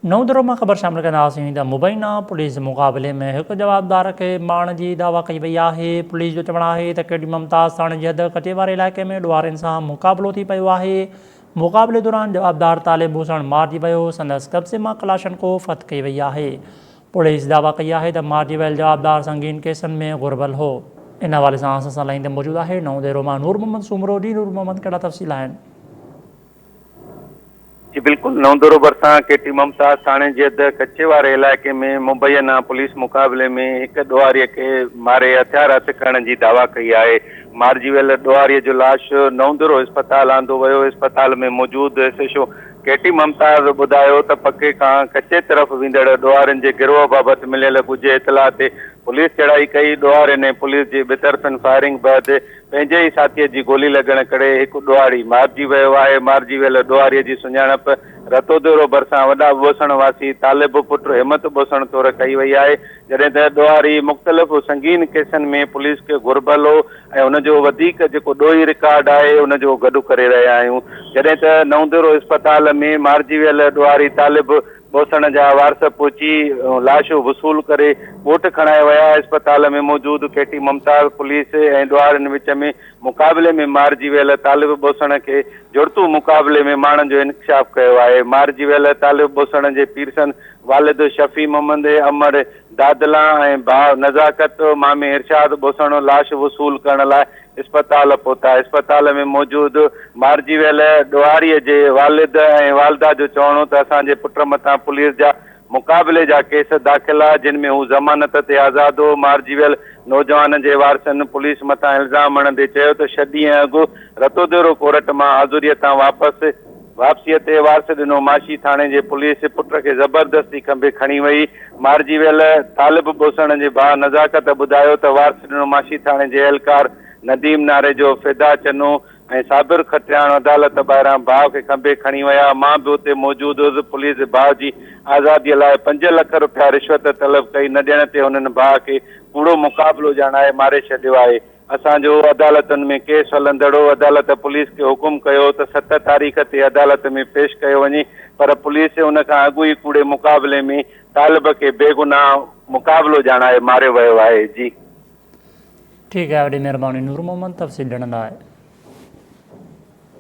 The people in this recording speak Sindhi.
نئون دڙو مان خبر شامل ڪنداسين ته مبينا پوليس مقابلي ۾ هڪ جوابدار کي مارڻ جي دعويٰ ڪئي وئي آهي. پوليس جو چوڻ آهي ته ڪيڊي ممتاز ٿاڻي جي حد ڪچي واري علائقي ۾ ڏوهارين سان مقابلو ٿي پيو آهي. مقابلي دوران جوابدار طالب ڀوسڻ مارجي ويو، سندس قبضي مان ڪلاشنڪوف هٿ ڪئي وئي آهي. پوليس دعويٰ ڪئي آهي ته مارجي ويل جوابدار سنگين ڪيسن ۾ گهربل هو. ان حوالي سان اسان سان لائين تي موجود آهي نئون ديرو مان نور محمد سومرو. جي نور محمد ڪهڙا تفصيل آهن؟ جي بلڪل نئون-دورو ڀرسان ڪي ٽي ممتاز ٿاڻي جي حد ڪچي واري علائقي ۾ مبينا پوليس مقابلي ۾ هڪ ڏوهاري کي ماري هٿيار هٿ ڪرڻ جي دعويٰ ڪئي آهي. مارجي ويل ڏوهاري جو لاش نئون-دورو اسپتال آندو ويو، اسپتال ۾ موجود S H O K T Mumtaz ٻڌايو ته پڪي کان ڪچي طرف ويندڙ ڏوهارين جي گروهه بابت مليل ڳجهي اطلاع تي پوليس چڙهائي ڪئي، ڏوهارين ۽ پوليس جي ٻطرفين فائرنگ بعد پنهنجي ئي ساٿيء جي گولي لڳڻ ڪري هڪ ڏوهاري مارجي ويو آهي. مارجي ويل ڏوهاريء جي سڃاڻپ رتوديرو ڀرسان وڏا ٻوسڻ واسي طالب پٽ همت ٻوسڻ طور ڪئي وئي آهي. جڏهن ته ڏوهاري مختلف سنگين ڪيسن ۾ پوليس کي گهربل هو ۽ ان جو وڌيڪ جيڪو ڏوهي رڪارڊ آهي ان جو گڏ ڪري رهيا آهيون. جڏهن ته نئونديرو اسپتال ۾ مارجي ويل ڏوهاري طالب ٻوسڻ جا وارث پهچي لاش وصول ڪري ڳوٺ کڻائي ويا، اسپتال ۾ موجود ڪي ٽي ممتاز پوليس ۽ ڏوهارين وچ ۾ مقابلي ۾ مارجي ويل طالب ٻوسڻ کي جڙتو مقابلي ۾ ماڻهن جو انڪشاف ڪيو آهي، مارجي ويل طالب ٻوسڻ جي پيرسن والد شفيع محمد، امڙ دادلان ۽ ڀاء نزاڪت، مامي ارشاد ٻوسڻ لاش وصول ڪرڻ لاء اسپتال پهتا، اسپتال ۾ موجود مارجي ويل ڏوهاري جي والد ۽ والده جو چوڻ هو ته اسان جي پٽ مٿان پوليس جا مقابلي جا ڪيس داخل آ جن ۾ هو ضمانت تي آزاد هو، مارجي ويل نوجوان جي وارثن پوليس مٿان الزام هڻندي چيو ته ڇهه ڏينهن اڳ رتوديرو ڪورٽ مان حاضريء تان واپس واپسيء تي وارث ڏنو معاشي ٿاڻي جي پوليس پٽ کي زبردستي کنڀي کڻي وئي. مارجي ويل طالب ٻوسڻ جي ڀاء نزاڪت ٻڌايو ته وارث ڏنو معاشي ٿاڻي جي اهلڪار نديم ناريجو، فدا چنو ۽ صابر کٽياڻ عدالت ٻاهران ڀاء کي کنڀي کڻي ويا، مان به اتي موجود هيس، پوليس ڀاء جي آزاديء لاء پنج لک رپيا رشوت طلب ڪئي، نه ڏيڻ تي هنن ڀاء کي ڪوڙو مقابلو ڄاڻائي ماري ڇڏيو آهي. اسان جو عدالتن ۾ ڪيس هلندڙ هو، عدالت پوليس کي حڪم ڪيو هو ته ست تاريخ تي عدالت ۾ پيش ڪيو وڃي پر پوليس ان کان اڳ ئي ڪوڙي مقابلي ۾ طالب کي بيگناهه مقابلو ڄاڻائي ماريو ويو آهي. جي. ٺيڪ آهي وڏي مهرباني نور محمد تفصيل ڏيڻ لاء.